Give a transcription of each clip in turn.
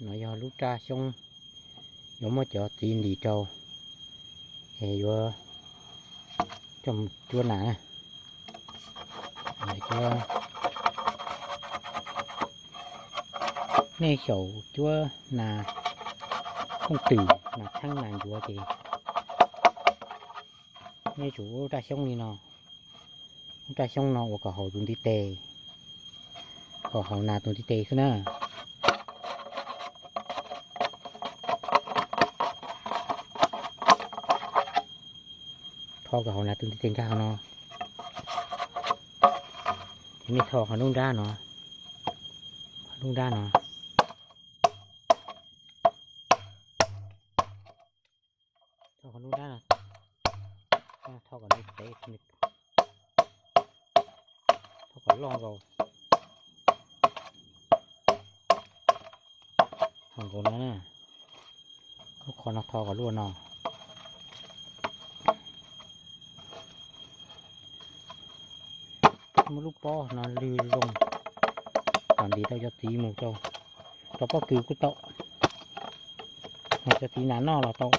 No yog lub raj xyoob yuav muab cov txiv ntim rau, es yuav coj mus cuab nas na. Nej xyaum cuab nas hooj twm, nas txheeb nas ncuav ces nej tsum ua lub raj xyoob li no. Lub raj xyoob no ua kom haum tus ntiv tes, kom haum nas tus ntiv tes xwb na. Tho kom haum nas tus ntiv tes nkag hauv no. Ces nej tho qhov nruab nrab no, qhov nruab nrab no. Tho qhov nruab nrab no, tho kom nws tev, tho kom loj nkaus. Tho nkaus no na. Lub qhov no tho kom luaj no. Muab lub pob no lwg zoo, kom ntim tau cov txiv mus rau, rau pob kws kuj tau, cov txiv nas noj los tau,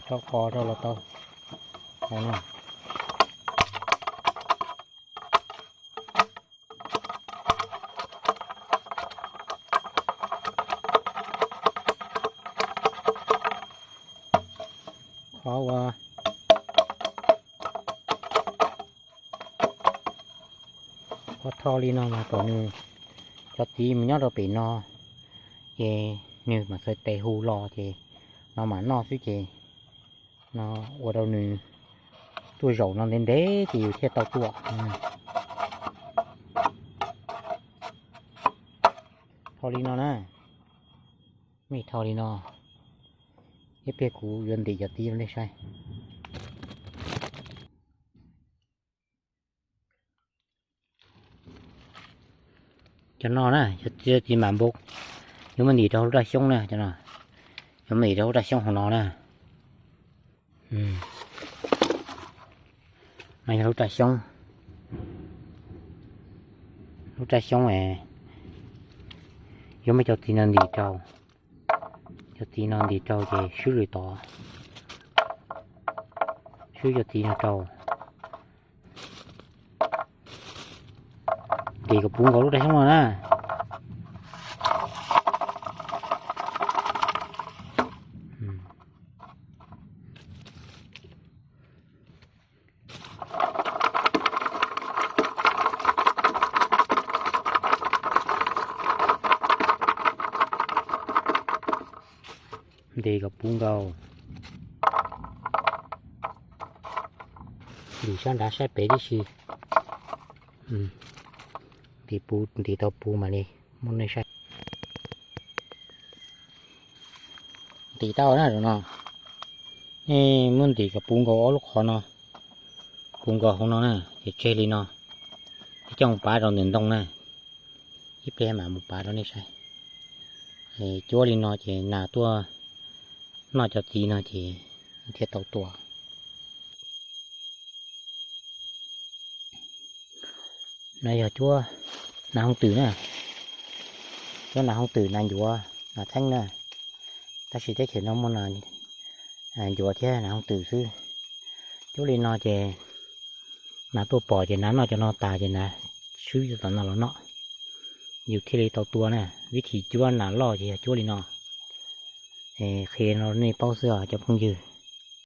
rau qos rau los tau. Qhov uas qhov tho li no mas kom nws, cov txiv mus nyob rau pem no, ces nws mam txhais tes hu los ces no mam noj xwb ces no ua rau nws tuaj zaum no ntev ntev ces yus thiaj tau tua. Tho li no na, mej tho li no, ib pliag kuv yuav ntim cov txiv rau nej saib. Cov no na, cov txiv mam npau, yuav muab ntim rau lub raj xyoob na, cov no yuav muab ntim rau lub raj xyoob hauv no na. No yog lub raj xyoob, lub raj xyoob, yuav muab cov txiv no ntim rau, cov txiv no ntim rau ces swb li tod, swb cov txiv no rau. Ntim kom puv nkaus lub raj xyoob no na. Ntim kom puv nkaus. Ntim sab nrad saib pem tib si. Ntim puv, ntim tau puv mam li muab nej saib. Ntim tau na no. Nej muab ntim kom puv nkaus ob lub qhov no, puv nkaus hauv no na, ces tseg li no, es coj mus pav rau ntawm ntoo na. Ib pliag mam mus pav rau nej saib. Cuab li no ces nas tuaj noj cov txiv no ces thiaj tau tua. No yog cuab nas hooj twm na, cuab nas hooj twm, nas ncuav, nas txheeb na, tab sis teb chaws no muaj nas ncuav thiab nas hooj twm xwb. Cuab li no ces nas tuaj pom ces nas noj cov no tas ces nas swb tom no los noj, yus thiaj li tau tua na. Vib thim cuab nas loj ces yog cuab li no. Qhia no nej paub xwb os cov phooj ywg.